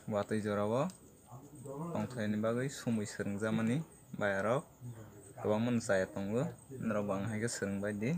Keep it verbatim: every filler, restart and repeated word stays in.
watwi jorao tongthai ni bagwi sumui swrwngjakmani bayarok kwbangma chaya tongo, norok bo ang hai khe swrwngbai di.